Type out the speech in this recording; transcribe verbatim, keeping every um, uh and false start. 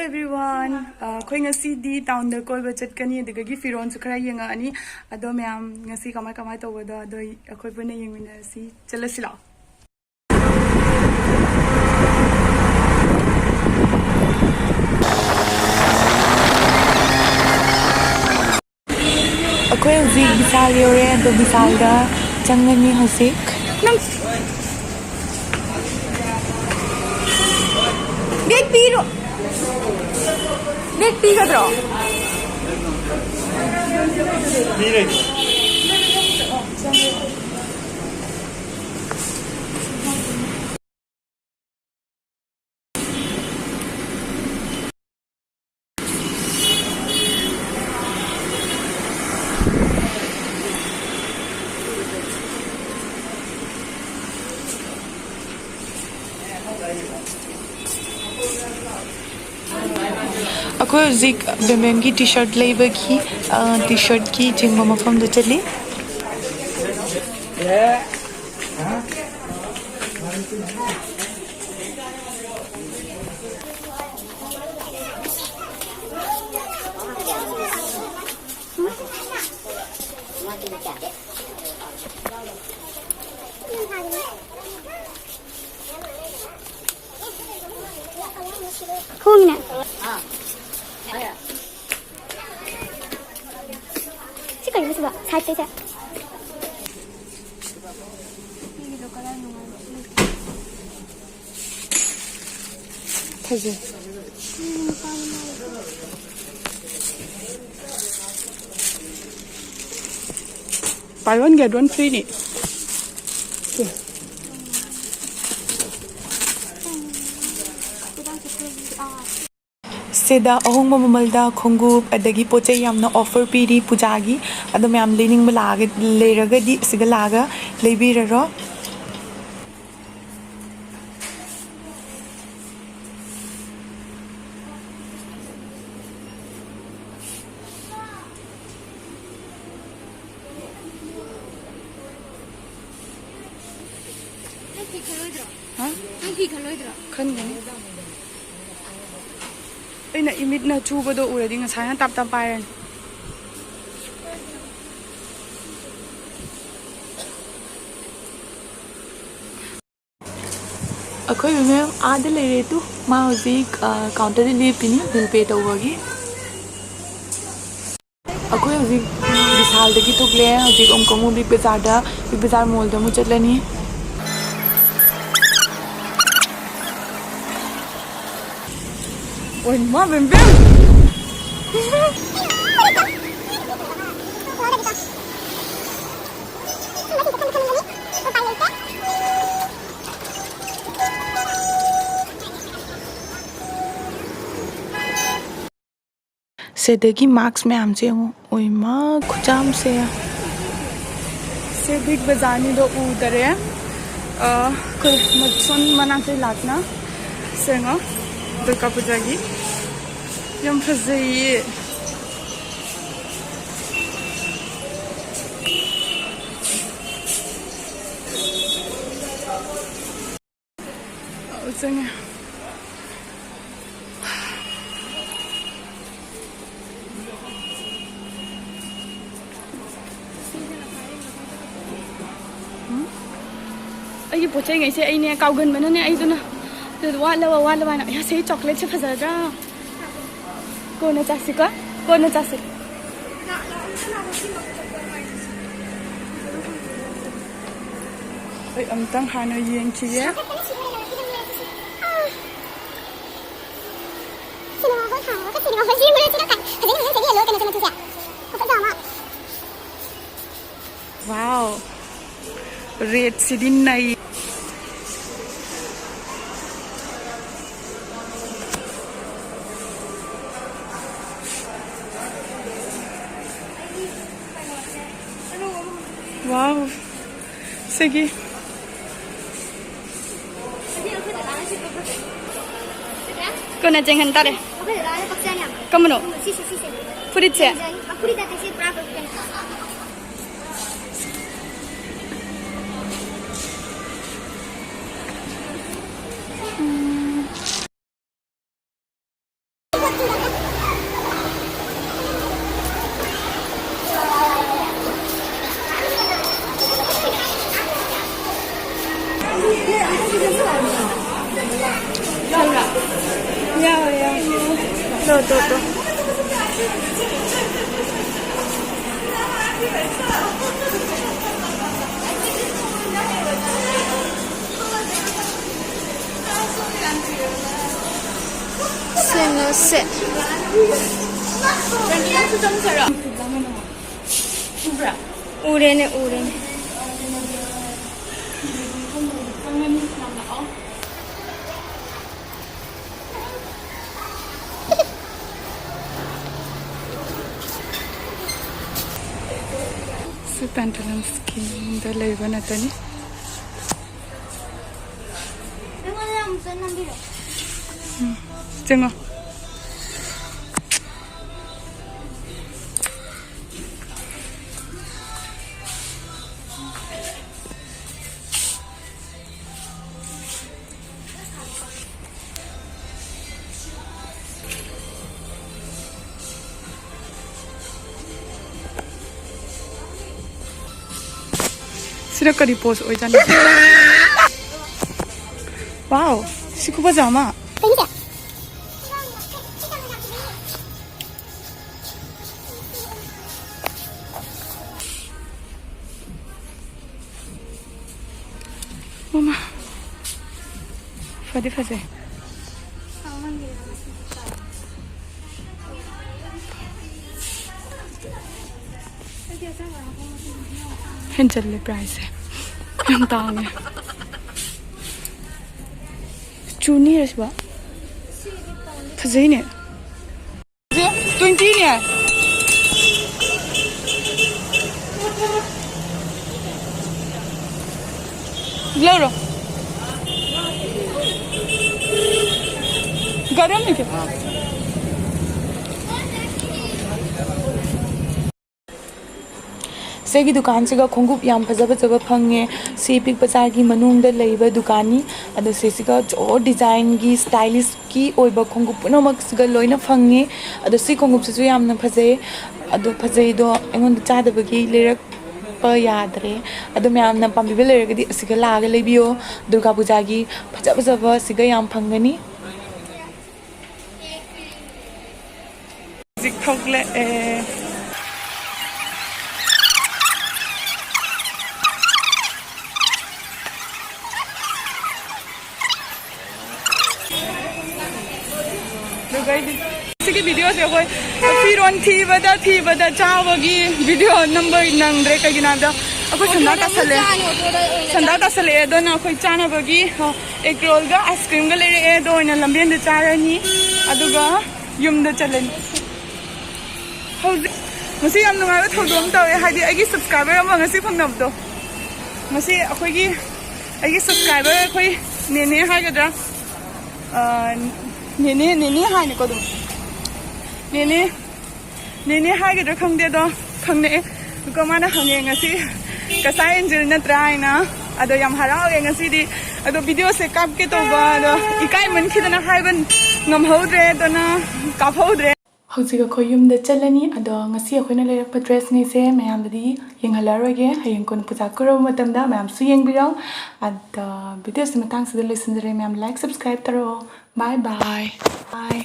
Everyone, ꯑ, ꯑꯩꯈꯣꯏ ꯉꯁꯤꯗꯤ ꯇꯥꯎꯟꯗ ꯀꯣꯏꯕ ꯆꯠꯀꯅꯤ, ꯑꯗꯨꯗꯒꯤ ꯐꯤꯔꯣꯜꯁꯨ ꯈꯔ ꯌꯦꯡꯉꯛꯑꯅꯤ꯫ ꯑꯗꯣ ꯃꯌꯥꯝ ꯉꯁꯤ ꯀꯃꯥꯏ ꯀꯃꯥꯏ ꯇꯧꯕꯗꯣ ꯑꯗꯣ ꯑꯩꯈꯣꯏ ꯄꯨꯟꯅ ꯌꯦꯡꯃꯤꯟꯅꯔꯁꯤ꯫ ꯆꯠꯂꯁꯤ ꯂꯥꯛꯑꯣ꯫ ꯑꯩꯈꯣꯏ ꯍꯧꯖꯤꯛ ꯕꯤꯁꯥꯜ ꯌꯧꯔꯦ, ꯑꯗꯣ ꯕꯤꯁꯥꯜꯗ ꯆꯪꯉꯅꯤ ꯍꯧꯖꯤꯛ꯫ ꯅꯪ ꯕꯦꯛ ꯄꯤꯔꯣ꯫ ꯕꯦꯛ ꯄꯤꯒꯗ꯭ꯔꯣ? ꯄꯤꯔꯣꯏ꯫ ꯑꯩꯈꯣꯏ ꯍꯧꯖꯤꯛ ꯕꯦꯝꯕꯦꯝꯒꯤ ꯇꯤ ꯁꯥꯔꯠ ꯂꯩꯕꯒꯤ, ꯑ, ꯇꯤ ꯁꯥꯔꯠꯀꯤ ꯆꯤꯡꯕ ꯃꯐꯝꯗ ꯆꯠꯂꯤ꯫ ꯈꯣꯡꯅ꯫ ꯁꯤ ꯀꯩꯅꯣ ꯁꯤꯕꯣ? ꯁꯥꯏꯠꯇꯩꯁꯦ꯫ ꯐꯖꯩ꯫ Buy one get one free ꯅꯤ꯫ ꯁꯦ꯫ ꯁꯤꯗ ꯑꯍꯣꯡꯕ ꯃꯃꯜꯗ ꯈꯣꯡꯎꯞ ꯑꯗꯒꯤ ꯄꯣꯠ ꯆꯩ ꯌꯥꯝꯅ offer ꯄꯤꯔꯤ ꯄꯨꯖꯥꯒꯤ꯫ ꯑꯗꯣ ꯃꯌꯥꯝ ꯂꯩꯅꯤꯡꯕ ꯂꯥꯛꯑꯒ, ꯂꯩꯔꯒꯗꯤ ꯁꯤꯗ ꯂꯥꯛꯑꯒ ꯂꯩꯕꯤꯔꯔꯣ꯫ ꯅꯪ ꯐꯤ ꯈꯜꯂꯣꯏꯗ꯭ꯔꯣ? ꯍꯥ? ꯅꯪ ꯐꯤ ꯈꯜꯂꯣꯏꯗ꯭ꯔꯣ? ꯈꯟꯒꯅꯤ꯫ ꯑꯩꯅ ꯏꯃꯤꯠꯅ ꯆꯨꯕꯗꯣ ꯎꯔꯗꯤ ꯉꯁꯥꯏꯅ ꯇꯞ ꯇꯞ ꯄꯥꯏꯔꯅꯤ꯫ ꯑꯩꯈꯣꯏ ꯃꯦꯝ ꯑꯥꯗ ꯂꯩꯔꯦ ꯇꯨ꯫ ꯃꯥ ꯍꯧꯖꯤꯛ, ꯑ, counter ꯗ ꯂꯦꯞꯄꯤꯅꯤ bill pay ꯇꯧꯕꯒꯤ꯫ ꯑꯩꯈꯣꯏ ꯍꯧꯖꯤꯛ ꯕꯤꯁꯥꯜꯗꯒꯤ ꯊꯣꯛꯂꯛꯑꯦ꯫ ꯍꯧꯖꯤꯛ ꯑꯃꯨꯛꯀ ꯑꯃꯨꯛ Big Bazaar ꯗ, Big Bazaar Mall ꯗ ꯑꯃꯨꯛ ꯆꯠꯂꯅꯤ꯫ ꯑꯣꯏꯃꯥ ꯕꯦꯝꯕꯦꯝ! ꯁꯤꯗꯒꯤ mask ꯃꯌꯥꯝꯁꯦ ꯌꯦꯡꯉꯣ꯫ ꯑꯣꯏꯃꯥ, ꯈꯨꯆꯥꯝꯁꯦ꯫ ꯁꯦ Big Bazaar ꯅꯤꯗꯣ ꯎꯗꯔꯦ꯫ ꯑ, ꯑꯩꯈꯣꯏ ꯃ-, ꯁꯣꯝ ꯃꯅꯥꯛꯇꯩ ꯂꯥꯛꯅ꯫ ꯁꯦ ꯌꯦꯡꯉꯣ, ꯗꯨꯔꯒꯥ ꯄꯨꯖꯥꯒꯤ꯫ ꯌꯥꯝ ꯐꯖꯩꯌꯦ꯫ ꯆꯪꯉꯦ꯫ ꯎꯝ? ꯑꯩꯒꯤ ꯄꯣꯠ ꯆꯩꯉꯩꯁꯦ ꯑꯩꯅꯦ ꯀꯥꯎꯒꯟꯕꯅꯅꯦ ꯑꯩꯗꯨꯅ꯫ ꯑꯗꯨ ꯋꯥꯠꯂꯕ, ꯋꯥꯠꯂꯕ ꯍꯥꯏꯅ, "ꯑꯌꯥ, ꯁꯤ chocolate ꯁꯦ ꯐꯖꯗ꯭ꯔꯥ? ꯀꯣꯟꯅ ꯆꯥꯁꯤꯀꯣ, ꯀꯣꯟꯅ ꯆꯥꯁꯤ꯫" ꯑꯩ ꯑꯃꯨꯛꯇꯪ ꯍꯥꯟꯅ ꯌꯦꯡꯈꯤꯒꯦ꯫ ꯁꯤꯅꯦꯃꯥ ꯍꯣꯜ ꯍꯥꯡꯉꯒ ꯁꯤꯅꯦꯃꯥ ꯍꯣꯜ ꯌꯦꯡꯕ ꯂꯣꯏꯔꯦ꯫ ꯁꯤꯅ ꯀꯩꯅꯣ ꯁꯤꯅ ꯃꯆꯨꯁꯦ꯫ ꯐꯖꯗ꯭ꯔꯣ ꯑꯃ? Wow! Red ꯁꯤꯗꯤ ꯅꯩ꯫ Wow! ꯁꯤꯒꯤ꯫ ꯀꯣꯟꯅ ꯆꯦꯡꯍꯟ ꯇꯥꯔꯦ꯫ ꯀꯝꯕꯅꯣ? ꯐꯨꯔꯤꯠꯁꯦ? ꯌꯥꯎꯋꯦ, ꯌꯥꯎꯋꯦ꯫ ꯇꯣ, ꯇꯣ, ꯇꯣ꯫ ꯁꯦ, ꯅꯣ, ꯁꯦ꯫ ꯎꯕ꯭ꯔꯥ? ꯎꯔꯦꯅꯦ, ꯎꯔꯦꯅꯦ꯫ ꯁꯤ ꯄꯦꯟꯇꯂꯨꯟꯁꯀꯤꯗ ꯂꯩꯕ ꯅꯠꯇꯅꯤ꯫ ꯎꯝ, ꯆꯪꯉꯣ꯫ ꯁꯤꯅ ꯀꯔꯤ ꯄꯣꯁ ꯑꯣꯏꯖꯥꯠꯅꯣ? ꯋꯥꯎ, ꯁꯤ ꯈꯨꯐꯖ ꯑꯃ꯫ ꯃꯃꯥ, ꯐꯗꯤ ꯐꯖꯩ꯫ ꯍꯦꯟꯖꯜꯂꯦ ꯄ꯭ꯔꯥꯏꯁꯁꯦ, ꯌꯥꯝ ꯇꯥꯡꯉꯦ꯫ ꯆꯨꯅꯤꯔ ꯁꯤꯕꯣ? ꯐꯖꯩꯅꯦ꯫ ꯇ꯭ꯋꯦꯟꯇꯤꯅꯦ꯫ ꯂꯧꯔꯣ꯫ ꯒꯥꯔꯝ ꯂꯩꯇꯦ꯫ ꯁꯤꯒꯤ ꯗꯨꯀꯥꯟꯁꯤꯒ ꯈꯣꯡꯎꯞ ꯌꯥꯝ ꯐꯖ ꯐꯖꯕ ꯐꯪꯉꯦ꯫ ꯁꯤ ꯄꯤꯛ ꯕꯖꯥꯔꯒꯤ ꯃꯅꯨꯡꯗ ꯂꯩꯕ ꯗꯨꯀꯥꯟꯅꯤ꯫ ꯑꯗꯣ ꯁꯤꯁꯤꯒ ꯖꯣꯔ ꯗꯤꯖꯥꯏꯟꯒꯤ, ꯁ꯭ꯇꯥꯏꯂꯤꯁꯀꯤ ꯑꯣꯏꯕ ꯈꯣꯡꯎꯞ ꯄꯨꯝꯅꯃꯛꯁꯤꯒ ꯂꯣꯏꯅ ꯐꯪꯉꯦ꯫ ꯑꯗꯣ ꯁꯤ ꯈꯣꯡꯎꯞꯁꯤꯁꯨ ꯌꯥꯝꯅ ꯐꯖꯩ꯫ ꯑꯗꯣ ꯐꯖꯩꯗꯣ ꯑꯩꯉꯣꯟꯗ ꯆꯥꯗꯕꯒꯤ ꯂꯩꯔꯛ ꯄ ꯌꯥꯗ꯭ꯔꯦ꯫ ꯑꯗꯣ ꯃꯌꯥꯝꯅ ꯄꯥꯝꯕꯤꯕ ꯂꯩꯔꯒꯗꯤ ꯑꯁꯤꯒ ꯂꯥꯛꯑꯒ ꯂꯩꯕꯤꯌꯣ꯫ ꯗꯨꯔꯒꯥ ꯄꯨꯖꯥꯒꯤ ꯐꯖ ꯐꯖꯕ ꯑꯁꯤꯒ ꯌꯥꯝ ꯐꯪꯒꯅꯤ꯫ ꯍꯧꯖꯤꯛ ꯊꯣꯛꯂꯛꯑꯦ꯫ ꯑꯗꯨꯒ ꯑꯩꯗꯤ ꯁꯤꯒꯤ ꯚꯤꯗꯤꯑꯣꯁꯦ ꯑꯩꯈꯣꯏ ꯐꯤꯔꯣꯟ ꯊꯤꯕꯗ ꯊꯤꯕꯗ ꯆꯥꯕꯒꯤ ꯚꯤꯗꯤꯑꯣ ꯅꯝꯕ ꯅꯪꯗ꯭ꯔꯦ꯫ ꯀꯩꯒꯤꯅꯣ ꯍꯥꯏꯕꯗ ꯑꯩꯈꯣꯏ ꯁꯟꯗꯥ ꯇꯥꯁꯜꯂꯦ꯫ ꯁꯟꯗꯥ ꯇꯥꯁꯜꯂꯛꯑꯦ꯫ ꯑꯗꯨꯅ ꯑꯩꯈꯣꯏ ꯆꯥꯅꯕꯒꯤ ꯑꯦꯛ ꯔꯣꯜꯒ ꯑꯥꯏꯁ ꯀ꯭ꯔꯤꯝꯒ ꯂꯩꯔꯛꯑꯦ꯫ ꯑꯗꯣ ꯑꯣꯏꯅ ꯂꯝꯕꯦꯟꯗ ꯆꯥꯔꯅꯤ꯫ ꯑꯗꯨꯒ ꯌꯨꯝꯗ ꯆꯠꯂꯅꯤ꯫ ꯍꯧꯖꯤꯛ ꯉꯁꯤ ꯌꯥꯝ ꯅꯨꯡꯉꯥꯏꯕ ꯊꯧꯗꯣꯛ ꯑꯃ ꯇꯧꯋꯦ꯫ ꯍꯥꯏꯗꯤ ꯑꯩꯒꯤ ꯁꯕꯁꯀ꯭ꯔꯥꯏꯕꯔ ꯑꯃ ꯉꯁꯤ ꯐꯪꯅꯕꯗꯣ꯫ ꯉꯁꯤ ꯑꯩꯈꯣꯏꯒꯤ, ꯑꯩꯒꯤ ꯁꯕꯁꯀ꯭ꯔꯥꯏꯕꯔ ꯑꯩꯈꯣꯏ ꯅꯦꯅꯦ ꯍꯥꯏꯒꯗ꯭ꯔꯥ? ꯑ, ꯅꯦꯅꯦ, ꯅꯦꯅꯦ ꯍꯥꯏꯅꯤꯀꯣ ꯑꯗꯨꯝ꯫ ꯅꯦꯅꯦ, ꯅꯦꯅꯦ ꯍꯥꯏꯒꯗ꯭ꯔꯥ ꯈꯪꯗꯦ, ꯑꯗꯣ ꯈꯪꯅꯛꯑꯦ꯫ ꯑꯗꯨꯒ ꯃꯥꯅ ꯍꯪꯉꯦ ꯉꯁꯤ ꯀꯁꯥ ꯑꯦꯟꯖꯦꯜ ꯅꯠꯇ꯭ꯔꯥ ꯍꯥꯏꯅ꯫ ꯑꯗꯣ ꯌꯥꯝ ꯍꯔꯥꯎꯋꯦ ꯉꯁꯤꯗꯤ꯫ ꯑꯗꯣ ꯚꯤꯗꯤꯑꯣꯁꯦ ꯀꯥꯞꯀꯦ ꯇꯧꯕ, ꯑꯗꯣ ꯏꯀꯥꯏꯃꯟꯈꯤꯗꯅ ꯍꯥꯏꯕ ꯉꯝꯍꯧꯗ꯭ꯔꯦ, ꯑꯗꯨꯅ ꯀꯥꯞꯍꯧꯗ꯭ꯔꯦ꯫ ꯍꯧꯖꯤꯛ ꯑꯩꯈꯣꯏ ꯌꯨꯝꯗ ꯆꯠꯂꯅꯤ꯫ ꯑꯗꯣ ꯉꯁꯤ ꯑꯩꯈꯣꯏꯅ ꯂꯩꯔꯛꯄ ꯗ꯭ꯔꯦꯁꯉꯩꯁꯦ ꯃꯌꯥꯝꯗꯗꯤ ꯌꯦꯡꯍꯜꯂꯔꯣꯏꯒꯦ꯫ ꯍꯌꯦꯡ ꯀꯣꯟꯅ ꯄꯨꯖꯥ ꯀꯧꯔꯕ ꯃꯇꯝꯗ ꯃꯌꯥꯝꯁꯨ ꯌꯦꯡꯕꯤꯔꯣ꯫ ꯑꯗꯣ ꯚꯤꯗꯤꯑꯣꯁꯤ ꯃꯇꯥꯡꯁꯤꯗ ꯂꯣꯏꯁꯤꯟꯖꯔꯦ꯫ ꯃꯌꯥꯝ ꯂꯥꯏꯛ, ꯁꯕꯁꯀ꯭ꯔꯥꯏꯕ ꯇꯧꯔꯛꯑꯣ꯫ ꯕꯥꯏ ꯕꯥꯏ꯫ ꯕꯥꯏ꯫